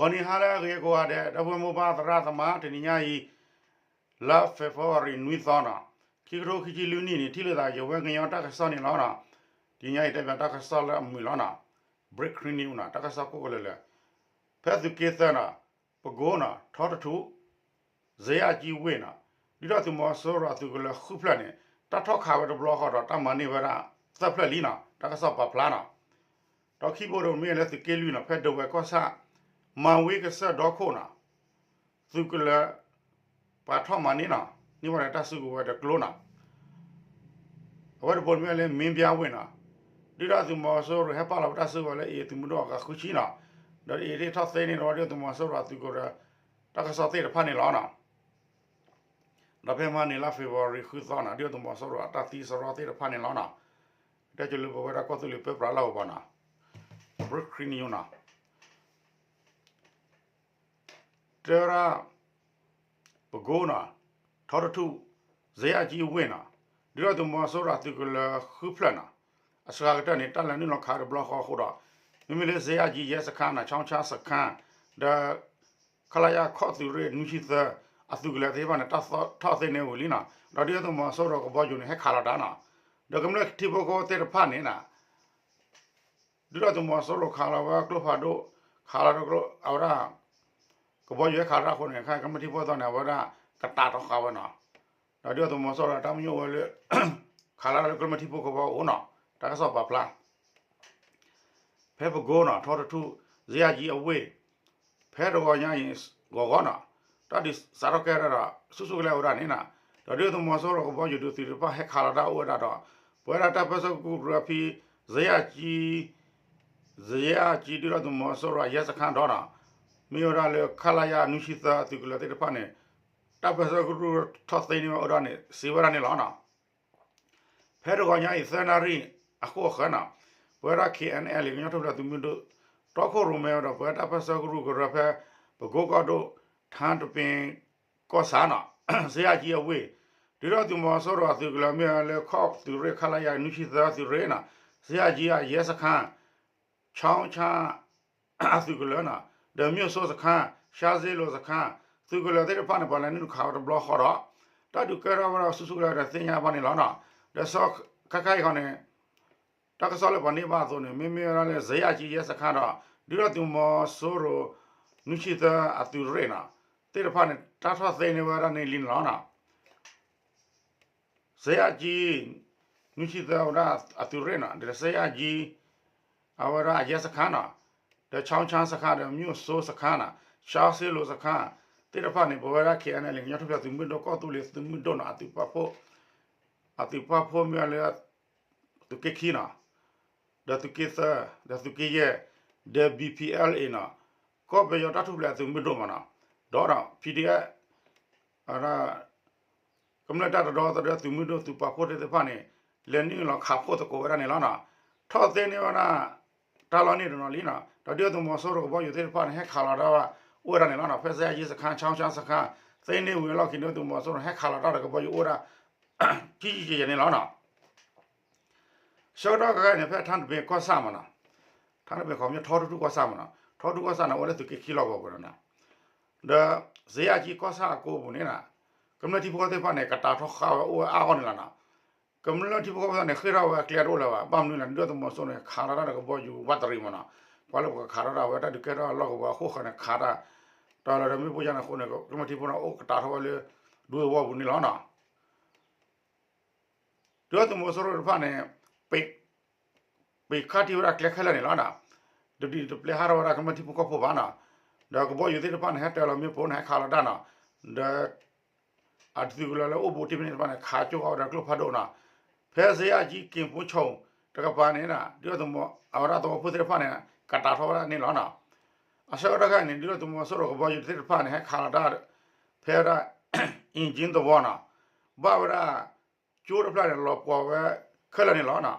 ဂီၤနံၤဟါလၢအဂ့ၤကိးဂၤဒဲး ဒီပုၢ်ဝဲၢ်မိၢ်ပၢ်သရၣ်သမါ တနံၤညါအံၤ လါ February နွံသီနီၤ, ခံကထိခံဆံလွံၢ်နံၣ်န့ၣ် ထံၣ်လိာ်သးယဝဲကညီတၢ်ကစီၣ်န့ၣ်လီၤနီၤ. တနံၤညါအံၤတဲဘၣ်တၢ်ကစီၣ်လၢအမုာ်လီၤနီၤ, breaking news နီၤ, တၢ်ကစီၣ်ကိၣ်ကလၢာ်လၢာ်, ဖဲသုးက့သၢနီၤ, ပကိနီၤ, ထီတထူၣ် စ့အကၠံဝ့ၢ်နီၤ, ဒုၣ်ဒါသုးမီၤစိရိၤအသုးကလၢၤဃုဖျၢၣ်န့ၣ် တၢ်ထီၣ်ခးဝဲတဘျီဃီဒီး တၢ်မၤန့ၢ်ဝဲဒၣ်သၢဖျၢၣ်လံနီၤ, တၢ်ကစီၣ်ပာ်ဖျါနီၤ. ဒီးခံဘိဒီးမ့ၢ်လၢသုးက့လွံၢ်နီၤ, ဖဲဒဝဲၢ်ကီၢ်ဆၣ် မၤဝ့ကစၢၢ်ဒီခိၣ်နီၤ, သုးကလၢၤ ပှၤထီၣ်မၤန့ၢ်နီၤ, န့ၢ်ဝဲဒၣ်တၢ်စုကဝဲၤတကျိနီၤ. အဝဲတဘိမ့ၢ်လၢ မ့ၢ်ဘၠါဝ့ၢ်နီၤ, ဒုၣ်ဒါသုးမီၤစိရိၤဟဲပာ်လီၤဝဲတၢ်စုကဝဲၤလၢ အ့ၣ် သုးမုၢ်ဒိၣ်အဂၤဃုဆံနီၤ, ဒီးအ့ၣ်ထီၣ်သ့န့ၢ်ဒီး ဒုၣ်ဒါသုးမီၤစိရိၤအသုးကလၢၤ တၢ်ကစီၣ်သ့ၣ်တဖၣ်န့ၣ်လီၤနီၤ. ဒီးဖဲမဟါန့ၣ်လါ February ဃုသီနီၤ, ဒုၣ်ဒါသုးမီၤစိရိၤအတၢ်သံစရီသ့ၣ်တဖၣ်န့ၣ်လီၤနီၤ. တဲကၠိလၢပဝဲဒၣ်ကီၢ်သူလ့ၤပၢပြးလီၢ်ကဝီၤနီၤ, breaking news နီၤ. တဲဝဲဒၣ် ပကိနီၤ, ထီတထူၣ် စ့အကၠံဝ့ၢ်နီၤ, ဒုၣ်ဒါသုးမီၤစိရိၤအသုးကလၢၤဃုဖျၢၣ်နီၤ, အစှၤကတၢၢ်န့ၣ် တၢ်လဲၤနုာ်လီၤခးတဘျီဃီအဃိဒီး မ့မ့ၢ်လၢစ့အကၠံယဲစခါနီၤ, ချီဆါစခါ, ဒီး ခလရ ခီၣ်သုးရ့ၣ်နွံဆံသၢ အသုးကလၢၤသ့ၣ်တဖၣ်န့ၣ် တၢ်ထီၣ်သ့န့ၢ်ဝံၤလံနီၤ, ဒီးဒုၣ်ဒါသုးမီၤစိရိၤကဘီယူၤန့ၣ် ဟဲခးလီၤတၢ်နီၤ, ဒီးကမျၢၢ်ထံဖိကီၢ်ဖိသ့ၣ်တဖၣ်န့ၣ်နီၤ ဒုၣ်ဒါသုးမီၤစိရိၤခးလီၤဝဲကျိဖးဒိၣ်, ခးလီၤအဝဲဒၣ် ကဘီယူၤဟဲခးလီၤတၢ်အဃိန့ၣ် ခဲကမျၢၢ်ထံဖိကီၢ်ဖိန့ၣ် အဝဲဒၣ်ကတာ်ထီၣ်ဃာ်ဝဲနီၤ, ဒီးဒုၣ်ဒါသုးမီၤစိရိၤတၢ်မညိၣ်ဝဲလၢ ခးလီၤတၢ်လၢကမျၢၢ်ထံဖိကီၢ်ဖိအအိၣ်နီၤ, တၢ်ကစီၣ်ပာ်ဖျါ ဖဲပကိနီၤ, ထီတထူၣ် စ့အကၠံအဝ့ၢ် ဖဲတဂီၤညါအံၤ ဂီၤဂီၤနီၤ, တၢ်ဒုးစးထီၣ်ကဲထီၣ်ဒီးဆူၣ်ဆူၣ်ကလဲာ်အိၣ်ဒၣ်န့ၣ်နီၤ, ဒီးဒုၣ်ဒါသုးမီၤစိရိၤကဘီယူၤဒုးသုးတဖၣ်ဟဲခးလီၤတၢ်အိၣ်ဝဲဒၣ်ဒီး ပဝဲဒၣ်တၢ်ပၢၢ်ဆၢကရူၢ်ကရၢဖဲ စ့အကၠံ စ့အကၠံဒုၣ်ဒါသုးမီၤစိရိၤအယဲစခါဒီးနီၤ, မ့ၢ်ဝဲဒၣ်လၢ ခလရ နွံဆံသၢအသုးကလၢၤသ့ၣ်တဖၣ်န့ၣ် တၢ်ပၢၢ်ဆၢကရူၢ်ထီၣ်သ့န့ၢ်ဝဲအိၣ်ဒၣ်န့ၣ် စံးဝဲဒၣ်န့ၣ်လီၤနီၤ. ဖဲတဂီၤညါအံၤ သၢနၣ်ရံၣ်အဃိအဃၢၤနီၤ, ပဝဲဒၣ် ခ့ၣ်အဲၣ်အဲၣ်လ် ကညီထူၣ်ဖျဲးသုးမုၢ်ဒိၣ် တီခိၣ်ရိၣ်မဲဝဲဒီး ပဝဲတၢ်ပၢၢ်ဆၢကရူၢ်ကရၢဖဲ ပကိကီၢ်ဒိၣ် ထါတပ့ၤကီၢ်ဆၣ်နီၤ, စ့အကၠံအဝ့ၢ် ဒုၣ်ဒါသုးမီၤစိရိၤအသုးကလၢၤမ့ၢ်ဝဲလၢခီၣ်သုးရ့ၣ် ခလရ နွံဆံသၢသုးရ့ၣ်နီၤ, စ့အကၠံအယဲစခါ ခီဆါ အသုးကလၢၤနီၤ, ဒီးမၠိၣ်စိစခါ, ရှါစ့လိၤစခါ, သုးကလၢၤသ့ၣ်တဖၣ်န့ၣ် ပှၤလဲၤနုာ်ခးဝဲတဘျီဃီဒီး တၢ်ဒုးကဲထီၣ်ဝဲဒၣ်ဆူၣ်ဆူၣ်ကလဲာ်ဒီးသ့ၣ်ညါဘၣ်န့ၣ်လီၤနီၤ. ဒီးဆၢခါခါအံၤခီန့ၣ် တၢ်ကစီၣ်လၢပှၤန့ၢ်ဘၣ်အသိးန့ၣ် မ့မ့ၢ်ဝဲဒၣ်လၢ စ့အကၠံယဲစခါဒီး ဒုၣ်ဒါသုးမီၤစိရိၤ နွံဆံသၢအသုးရ့ၣ်နီၤ သ့ၣ်တဖၣ်န့ၣ် တၢ်ထီၣ်သ့န့ၢ်ဝဲဒၣ်န့ၣ်လံန့ၣ်လီၤနီၤ. စ့အကၠံ နွံဆံသၢဝဲဒၣ်အသုးရ့ၣ်နီၤ, ဒီးစ့အကၠံ အဝဲဒၣ်အယဲစခါနီၤ, ဒီးခီဆါစခါ ဒီးမၠိၣ်စိစခါနီၤ, ရှါစ့လိၤစခါ သ့ၣ်တဖၣ်န့ၣ် ပဝဲဒၣ် ခ့ၣ်အဲၣ်အဲၣ်လ် ကညီထူၣ်ဖျဲးသုးမုၢ်ဒိၣ် ကီၢ်သူလ့ၤသုးမုၢ်ဒိၣ်နီၤ အသုးပာ်ဖှိၣ် အသုးပာ်ဖှိၣ်မ့ၢ်ဝဲလၢ သုးက့ခံနီၤ, ဒီးသုးက့သၢ, ဒီးသုးက့ယဲၢ်, ဒီး ဘီပီအဲလ်အ့နီၤ, ကီၢ်ပယီၤတၢ်ထူၣ်ဖျဲးသုးမုၢ်ဒိၣ်မးနီၤ, ဒီး PDF ဝဲဒၣ် ကမျၢၢ်တၢ်တဒီသဒၢသုးမုၢ်ဒိၣ်သုးပာ်ဖှိၣ်သ့ၣ်တဖၣ်န့ၣ် လဲၤနုာ်လီၤခးဖှိၣ်သကိးဝဲဒၣ်န့ၣ်လီၤနီၤ. ထီၣ်သ့န့ၢ်ဝဲဒၣ် တၢ်လီၢ်န့ၣ်တနီၤလံနီၤ, ဒီးဒုၣ်ဒါသုးမီၤစိရိၤကဘီယူၤသ့ၣ်တဖၣ်န့ၣ် ဟဲခးလီၤတၢ်ဝဲ အိၣ်ဝဲဒၣ်န့ၣ်လီၤနီၤ. ဖဲစ့အကၠံစခါ ခီဆါစခါ သ့န့ၢ်ဝံၤအလီၢ်ခံ ဒုၣ်ဒါသုးမီၤစိရိၤန့ၣ် ဟဲခးလီၤတၢ်ဒီးကဘီယူၤအိၣ်ဝဲဒၣ် ကံကံကဲကဲန့ၣ်လီၤနီၤ. ဆၢကတီၢ်ခဲအံၤန့ၣ် ဖဲထါတပ့ၤကီၢ်ဆၣ်မးနီၤ, ထါတပ့ၤခီပညီထီတထူၣ်ကီၢ်ဆၣ်မးနီၤ, ထီတထူၣ်ကီၢ်ဆၣ်န့ၣ် အိၣ်ဝဲလၢသုးက့ခံလီၢ်ကဝီၤပူၤန့ၣ်နီၤ, ဒီးစ့အကၠံကီၢ်ဆၣ်အကိပူၤန့ၣ်နီၤ, ကမျၢၢ်ထံဖိကီၢ်ဖိသ့ၣ်တဖၣ်န့ၣ် ကတာ်ထီၣ်ဃာ်ဝဲအိၣ်ဝဲအါဂီၢ်န့ၣ်လီၤနီၤ. ကမျၢၢ်ထံဖိကီၢ်ဖိသ့ၣ်တဖၣ်န့ၣ် ဃ့ၢ်ထီၣ်ဝဲအကျဲတအိၣ်လၢၤဘၣ်. ဘၣ်မနုၤလဲၣ် ဒုၣ်ဒါသုးမီၤစိရိၤန့ၣ် ခးလီၤတၢ်ဒီးကဘီယူၤဝးတရံးမးနီၤ, ပှၤလၢပကခးထီၣ်တၢ်ဝဲတၢ်ဒုးကဲထီၣ်အလီၢ်ကဝီၤအဃိဃၢၤန့ၣ် ခးတၢ် တၢ်လီၤဒီးမ့ၣ်ပိၢ်ယါန့ၣ်အဃိန့ၣ် ကမျၢၢ်ထံဖိန့ၣ် အိၣ်ကတာ်ထီၣ်ဝဲလၢ ဒူသဝီပူၤန့ၣ်လီၤနီၤ. ဒုၣ်ဒါသုးမီၤစိရိၤတဖၣ်န့ၣ် ပ ပ့ၤခါထံဝဲဒၣ်ကျဲခဲလၢာ်န့ၣ်လီၤနီၤ, တဒုးတပျဲဟးထီၣ်ဝဲဒၣ်ကမျၢၢ်ထံဖိကီၢ်ဖိဘၣ်နီၤ, ဒီးကဘီယူၤသ့ၣ်တဖၣ်န့ၣ် ဟဲတၢၤလီၤမ့ၣ်ပိၢ်န့ၣ် ဟဲခးလီၤတၢ်နီၤ, ဒီးအသုးကလၢၤလၢအိၣ်ဘူးတ့ၢ်ဖဲန့ၣ်တဖၣ်န့ၣ် ခးကၠိဃီဝဲဒၣ်ကျိဖးဒိၣ်နီၤ, ဖဲစ့အကၠံက့ၤပူၤဆိတကပၤန့ၣ် ဒုၣ်ဒါသုးမီၤ အဝဲဒၣ်သဝီဖိသ့ၣ်တဖၣ်န့ၣ် ကတာ်ထီၣ်ဝဲဒၣ်န့ၣ်လီၤနီၤ. အဆၢကတီၢ်ခဲအံၤန့ၣ် ဒုၣ်ဒါသုးမီၤစိရိၤကဘီယူၤသ့ၣ်တဖၣ်န့ၣ် ဟဲခးလီၤတၢ် ဖဲဝဲဒၣ် အ့ၣ်ကၠံသဝီနီၤ, ဘၣ်ဝဲဒၣ် ကၠိတဖျၢၣ်န့ၣ် လီၤပှီၤဝဲခဲလၢာ်န့ၣ်လီၤနီၤ.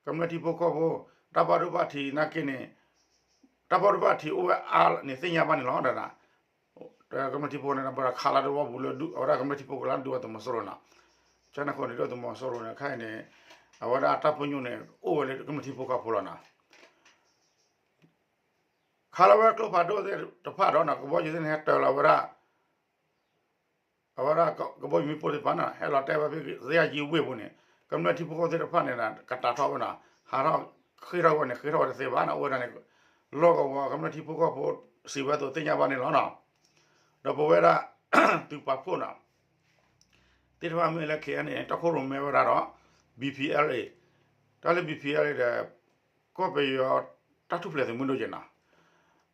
ကမျၢၢ်ထံဖိကီၢ်ဖိ တၢ်ဘၣ်ဒိဘၣ်ထံးနာ်က့န့ၣ် တၢ်ဘၣ်ဒိဘၣ်ထံးအိၣ်ဝဲအါန့ၣ်သ့ၣ်ညါဘၣ်န့ၣ်လီၤ. ဒီးကမျၢၢ်ထံဖိန့ၣ် ဘၣ်ခးလီၤတၢ်ဝီပူၤလၢ အဝဲဒၣ်ကမျၢၢ်ထံဖိကီၢ်ဖိလၢဒုးအဝဲဒၣ်ကမျၢၢ်ထံဖိကီၢ်ဖိလၢဒုးအသုးမီၤစိရိၤနီၤ. ကန့ၣ်အဃိန့ၣ် ဒုၣ်ဒါသုးမီၤစိရိၤန့ၣ် ခဲအံၤန့ၣ် အဝဲဒၣ်တၢ်ပညိၣ်န့ၣ် အိၣ်ဝဲလၢကမျၢၢ်ထံဖိကီၢ်ဖိလီၤနီၤ. ခးလီၤဝဲကျိဖးဒိၣ်သ့ၣ်တဖၣ်ဒီးနီၤ ကဘီယူၤသ့ၣ်န့ၣ် ဟဲတၢၤလီၤဝဲဒၣ် အဝဲဒၣ်ကဘီယူၤမ့ၣ်ပိၢ်သ့ၣ်တဖၣ်န့ၣ် ဟဲလီၤတဲာ်ဝဲဖဲ သယၣ်ကၠံဝ့ၢ်ပူၤန့ၣ် ကမျၢၢ်ထံဖိကီၢ်ဖိသ့ၣ်တဖၣ်န့ၣ် ကတၢ်ထီၣ်ဝဲနီၤ ဟးထီၣ်ဃ့ၢ်ထီၣ်ဝဲန့ၣ် ဃ့ၢ်ထီၣ်ဝဲတသ့ဘၣ်နီၤ အိၣ်ဝဲဒၣ်န့ၣ် လီၢ်ကဝီၤကမျၢၢ်ထံဖိကီၢ်ဖိစံးဝဲအသိးသ့ၣ်ညါဘၣ်န့ၣ်လီၤနီၤ. ဒီးပဝဲဒၣ် သုးပာ်ဖှိၣ်နီၤ သ့ၣ်တဖၣ်မ့ၢ်လၢ K N A တၢ်ခိၣ်ရိၣ်မဲဝဲဒၣ်ဒီး B P L A တၢ်လၢ B P L A ဒီး ကီၢ်ပယီၤတၢ်ထူၣ်ဖျဲးသုးမုၢ်ဒိၣ်က့ၤနီၤ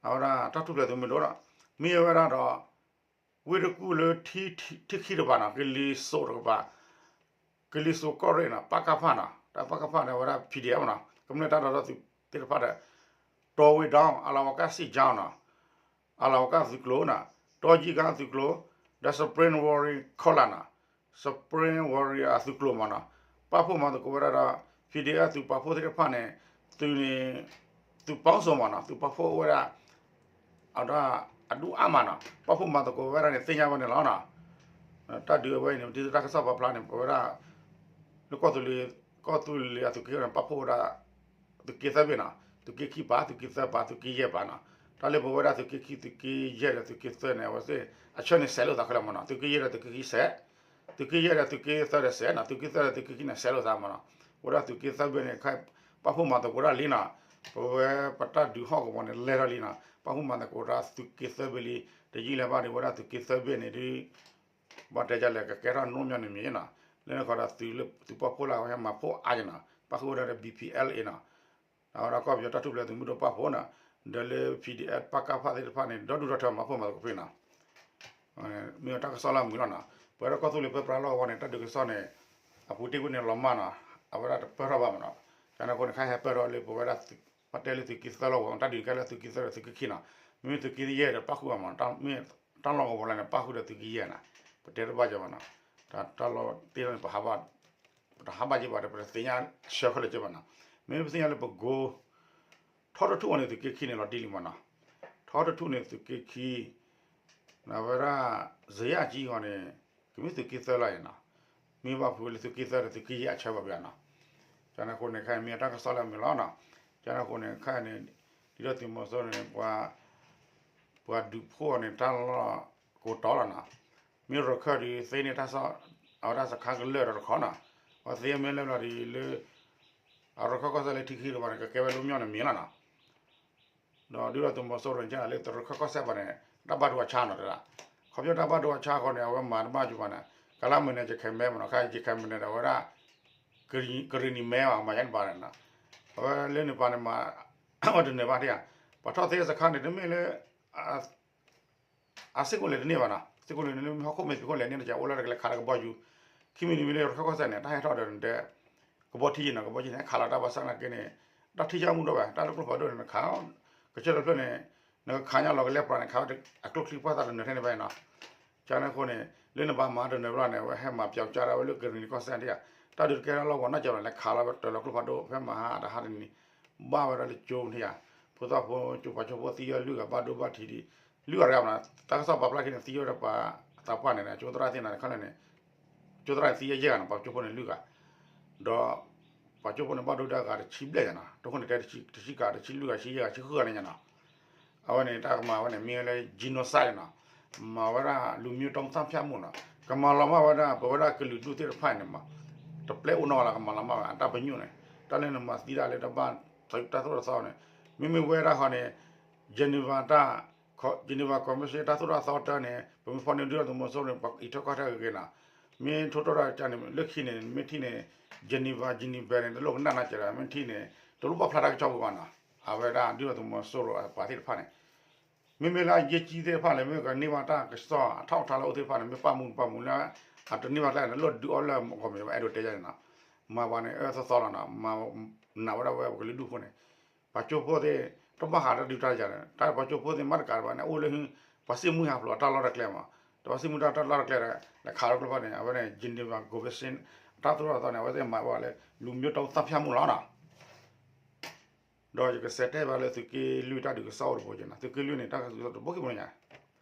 အဝဲဒၣ်တၢ်ထူၣ်ဖျဲးသုးမုၢ်ဒိၣ်ဒီး မ့ၢ်ဝဲဒၣ်ဒီး ဝ့ၢ်တကူၣ်လၢထံခံတကပၤနီၤ ကလံၤစိးတကပၤ ကလံၤစိးကီၢ်ရ့ၣ်နီၤ ပကဖနီၤ တၢ်ပကဖန့ၣ် အဝဲဒၣ် P D F နီၤ ကမျၢၢ်တၢ်ဒီသဒၢသုးသ့ၣ်တဖၣ်ဒီး တီဝ့ဒီ အလၤဝကၣ်စံၣ်ကၠီနီၤ အလၤဝကၣ်သုးကျိၤနီၤ တီကံကါသုးကျိၤ ဒီး Spring Warrior ခီလာ်နီၤ Spring Warrior အသုးကျိၤမးနီၤ ပာ်ဖှိၣ်မၤသကိးဝဲဒၣ်ဒီး P D F သုးပာ်ဖှိၣ်သ့ၣ်တဖၣ်န့ၣ် သုးန့ၣ် သုးပီစိမးနီၤ သုးပာ်ဖှိၣ်အိၣ်ဝဲဒၣ် အဒၣ်အဒူၣ်အါမးနီၤ ပာ်ဖှိၣ်မၤသကိးဝဲဒၣ်န့ၣ် သ့ၣ်ညါဝဲန့ၣ်လီၤနီၤ. တၢ်ဒုးအဝဲအံၤန့ၣ် ဒ်သိးတၢ်ကစီၣ်ပာ်ဖျါန့ၣ် ပဝဲဒၣ် လၢကီၢ်သူလ့ၤ ကီၢ်သူလ့ၤအသုးက့န့ၣ် ပာ်ဖှိၣ်ဝဲဒၣ် သုးက့သၢဘ့ၣ်နီၤ သုးက့ခံပၤ သုးက့သၢပၤ သုးက့ယဲၢ်ပၤနီၤ. တၢ်လၢပဝဲဒၣ်သုးက့ခံ သုးက့ယဲၢ်ဒီးသုးက့သၢန့ၣ် အဝဲသ့ၣ်အဆၢန့ၣ်စဲးလိာ်သးခဲလၢာ်မးနီၤ သုးက့ယဲၢ်ဒီးသုးက့ခံစဲး သုးက့ယဲၢ်ဒီးသုးက့သၢဒီးစဲးနီၤ သုးက့သၢဒီးသုးက့ခံန့ၣ် စဲးလိာ်သးမးနီၤ. ပဝဲဒၣ်သုးက့သၢဘ့ၣ်န့ၣ် ခါ ပာ်ဖှိၣ်မၤသကိးတၢ်လံနီၤ ပဝဲပတၢ်ဒုးဟီၣ်ကဝီၤန့ၣ် လဲၤထီၣ်လံနီၤ ပာ်ဖှိၣ်မၤသကိးတၢ်သုးက့သၢဘ့ၣ်လံ တယံာ်လၢၤဘၣ်ဒီး ပဝဲဒၣ်သုးက့သၢဘ့ၣ်န့ၣ်ဒုး ဘၣ်တဲဒ်လဲၣ် ကကဲထီၣ်နိၣ်မညီန့ၣ်မ့ၢ်နီၤ လၢနခီဒီးသုးလၢသုးပာ်ဖှိၣ်လၢအဝဲဟဲမၤဖှိၣ် အါယနီၤ ပာ်ဃုာ်ဝဲဒၣ်ဒီး B P L A နီၤ အဝဲဒၣ်ကီၢ်ပယီၤတၢ်ထူၣ်ဖျဲးသုးမုၢ်ဒိၣ်ပာ်ဖှိၣ်နီၤ ဒီးလၢ P D F ပကဖသ့ၣ်တဖၣ်န့ၣ် ဒီဒူၣ်ဒီထၢမၤဖှိၣ်မၤသကိးဖဲနီၤ မ့ၢ်တၢ်ကစီၣ်လၢအမုာ်လီၤနီၤ ပဝဲဒၣ်ကီၢ်သူလ့ၤပၢပြးလီၢ်ကဝီၤန့ၣ် တၢ်ဒုးကစီၣ်န့ၣ် အပူၤတ့ၢ်ကွံာ်န့ၣ်လီၤမၢ်နီၤ အဝဲဒၣ်တပၢၢ်ထီၣ်ဘၣ်မးနီၤ ကန့ၣ်အဃိန့ၣ် ခါဟဲပၢၢ်ထီၣ်လၢပဝဲဒၣ် ပတဲလၢသုးက့သၢလီၢ်ကဝီၤ တၢ်ဒုးကဲလၢသုးက့သၢဒီးသုးက့ခံနီၤ မ့မ့ၢ်သုးက့ယဲၢ်ဒီးပာ်ဃုာ်ဘၣ်မး မ့ၢ်တၢ်လီၢ်ကဝီၤလၢန့ၣ် ပာ်ဃုာ်ဒီးသုးက့ယဲၢ်နီၤ ပတဲတဘၣ်ကီးဘၣ်နီၤ တၢ်လီၢ်တ့ၢ်န့ၣ် ပဟးဘၣ် ပတဟးဘၣ်က့ၤဘၣ်ဒီး ပတသ့ၣ်ညါဆၢခဲလၢာ်ကီးဘၣ်နီၤ မ့မ့ၢ်ပသ့ၣ်ညါလၢပကိ ထီတထူၣ်အီၤန့ၣ် သုးက့ခံန့ၣ်လီၤတံၢ်လံမးနီၤ ထီတထူၣ်န့ၣ်သုးက့ခံ နဝဲဒၣ် စယၣ်ကၠံအီၤန့ၣ် ကမ့ၢ်သုးက့သၢလီၤအံၤနီၤ မ့ၢ်ဘၣ်ဖုလၢသုးက့သၢဒီးသုးက့ယဲၢ်အဆၢဘၣ်ဘၣ်နီၤ ကန့ၣ်အဃိန့ၣ် ခဲအံၤမ့ၢ်တၢ်ကစီၣ်လၢအမုာ်လီၤနီၤ ကန့ၣ်အဃိန့ၣ် ခဲအံၤန့ၣ် ဒ်သိးသုးမီၤစိရိၤန့ၣ် ပှၤဒုးဖှိၣ်အီၤန့ၣ် တၢ်လီၢ်ကိးတီၤလီၤနီၤ မ့ၢ်ရခၢၣ်ဒီးသ့န့ၢ်တၢ် အဝဲဒၣ်စခါကလၢာ်ဒီးတခီနီၤ အဝဲသ့မ့ၢ်လၢလီၤဒ်လၢ အရခၢၣ်ကီၢ်စဲၣ်လၢထံခံတပၤန့ၣ် ကကဲဝဲလၢမညီန့ၣ်မ့ၢ်လီၤနီၤ ဒီးဒ်သိးသုးမီၤစိရိၤန့ၣ် လၢရခၢၣ်ကီၢ်စဲၣ်ပၤန့ၣ် တၢ်ဘၣ်ဒိဘၣ်ဆါနီၤတဒၣ် ခီဖျိတၢ်ဘၣ်ဒိဘၣ်ဆါအဃိန့ၣ် အဝဲမၤတဘၣ်ကီးဘၣ်န့ၣ် ကလါမုၢ်န့ၣ် ယခဲမဲမးနီၤ ခါယခဲမဲန့ၣ်ဒီး အဝဲဒၣ် ကရံၣ်နံၤမဲဘၣ် မၤယါန့ၣ်ပၤန့ၣ်နီၤ အဝဲလၢန့ၣ်ပၤန့ၣ် မၤဝဲတနၢၤဘၣ်ထံၣ်ဧါ ပှၤထီၣ်သ့စခါန့ၣ် တမ့ၢ်လၢ အစ့ၢ်ကီးလဲၤတန့ၢ်ဘၣ်နီၤ စ့ၢ်ကီးလဲၤန့ၣ် မ့ၢ်ဟီၣ်ခိၣ်မဲာ်ဖံးခိၣ်လဲၤန့ၣ် တကးအိၣ်လၢတကလဲၤခးလၢကဘီယူၤ ခံမံၤတမံၤလၢရခၢၣ်ကီၢ်စဲၣ်န့ၣ် တၢ်ဟဲထီၣ်ဒီးနတဲ ကဘီထံယံၤနီၤ ကဘီထံန့ၣ် ဟဲခးလီၤတၢ်ဘၣ်ဆၣ်နာ်က့န့ၣ် တၢ်ထံၣ်ယၢ်မူဒီးဘၣ် တၢ်လၢကျိဖးဒိၣ်န့ၣ် နခး ကစၢၢ်တဖျၢၣ်န့ၣ် နကခးညါလီၤကလဲပှၤန့ၣ် ခးဝဲအကျိချံပှၢ်သးတနၢၤထဲန့ၣ်ဘၣ်နီၤ ကန့ၣ်အဃိန့ၣ် လၢနဘၣ်မၤတနၢၤဘၣ်န့ၣ် အဝဲဟဲမၤပျီကၠါဒၣ်ဝဲလၢကရံၣ်နံၤကီၢ်စဲၣ်ထံၣ်ဧါ တၢ်ဒုးတကဲထီၣ်လီၢ်ကဝီၤနီၢ်ကီၢ်ဘၣ် လဲၤခးလီၤဝဲတၢၤလီၤကျိဖးဒိၣ် ဖဲမဟါတဟါတနံၤ ဘၣ်ဝဲဒၣ်လၢကၠိထံၣ်ဧါ ဖိသၣ်ဖိကၠိပှၤကၠိဖိသံဝဲလွံၢ်ဂၤ ဘၣ်ဒိဘၣ်ထံးဒံး လွံၢ်ဂၤတဂၤမးနီၤ တၢ်ကစီၣ်ပာ်ဖျါခံန့ၣ် သံဝဲဒၣ်ပှၤသးပှၢ်န့ၣ် ကၠိသရၣ်သ့ၣ်န့ၣ် တခါလၢန့ၣ် ကၠိသရၣ်န့ၣ်သံယဲၢ်ဂၤနီၤ ပှၤကၠိဖိန့ၣ်လွံၢ်ဂၤ ဒီး ပှၤကၠိဖိန့ၣ် ဘၣ်ဒိဒၣ်ဂၤတဆံဘျဲၣ်ညါနီၤ တခီန့ၣ်တဲတဆံကး တဆံလွံၢ်ဂၤ ဆံယဲၢ်ဂၤ ဆံဃုဂၤန့ၣ်ညါနီၤ အဝဲန့ၣ် တၢ်ကမၤဝဲန့ၣ် မ့ၢ်ဝဲလၢ genocide နီၤ မၤဝဲဒၣ် လူမျိုးတုံးသတ်ဖြတ်မှု နီၤ ကမၤလီၤမၢ်ဝဲဒၣ် ပဝဲဒၣ်ကလုာ်ဒူၣ်သ့ၣ်တဖၣ်န့ၣ်မး တပျဲအိၣ်နီတဂၤလီၤ ကမၤလီၤမၢ်ဝဲ အတၢ်ပညိၣ်န့ၣ် တၢ်လၢနမၤသံဒၣ်လၢတၢ်သိၣ်တၢ်သီန့ၣ် မ့မ့ၢ်ဝဲဒၣ်ဃီန့ၣ် Geneva တၢ် Geneva Convention တၢ်သိၣ်တၢ်သီတၢ်န့ၣ် ပမ့ၢ်ဖီၣ်န့ၢ်ဒုၣ်ဒါသုးမီၤစိရိၤန့ၣ် ပှၤအံးထွဲကွၢ်ထွဲဂ့ၤဂ့ၤနီၤ မ့ၢ်ထိၣ်ထီၣ်တၢ်ကန့ၣ် လၢခံန့ၣ် မ့ၢ်ထံၣ်န့ၣ် Geneva Geneva န့ၣ် တလိၣ်ကနၣ်နီတဂၤ မ့ၢ်ထံၣ်န့ၣ် တလိၣ်ဘၣ်ဖျါတၢ်ကစီၣ်ပူၤဘၣ်နီၤ အဝဲဒၣ်ဒုၣ်ဒါသုးမီၤစိရိၤအပှၤသ့ၣ်တဖၣ်န့ၣ် မ့မ့ၢ်လၢအယဲၢ်ကၠံသ့ၣ်တဖၣ်လဲၣ် မ့ၢ်ကန့ၢ်ဘၣ်တၢ်ကစီၣ်အထီၣ်အထါလၢအအိၣ်သ့ၣ်တဖၣ်န့ၣ် မ့ၢ်ပာ်မူပာ်မူလၢ အတန့ၢ်ဘၣ်ကျဲန့ၣ် လိၣ်ဒုးအီၣ်လၢအဂီၢ်မ့ၢ် အဲၣ်ဒိးတဲယါန့ၣ်နီၤ မၤပှၤန့ၣ် အၢသီသီလီၤနီၤ မၤနာ်ဝဲဒၣ်ဝဲပကလုာ်ဒူၣ်ဖိန့ၣ် ပှၤကၠိဖိသ့ၣ် တဘၣ်ဃးတၢ်ဒုးတၢ်ယၤန့ၣ် တၢ်ပှၤကၠိဖိသ့ၣ်မၤတကးတဘၣ်န့ၣ် အိၣ်လၢ ပှၤစံၣ်မူဟးဖျိးတၢ်လီၢ်တၢ်ကျဲမး တပှၤစံၣ်မူတၢ်လီၢ်တၢ်ကျဲဒီး လဲၤခးလီၤကျိဖးဒိၣ်န့ၣ် အဝဲန့ၣ် Geneva Convention တၢ်သိၣ်တၢ်သီန့ၣ် အဝဲသ့ၣ်မၤဝဲလၢ လူမျိုးတုံးသတ်ဖြတ်မှု လီၤနီၤ ဒီးယကစံးတဲဘၣ်လၢသုးက့လွံၢ်တၢ်ဒုးကစီၣ်အိၣ်တဘိက့ၤနီၤ သုးက့လွံၢ်န့ၣ် တၢ်ကစီၣ်တဘိက့ၤဘိညါ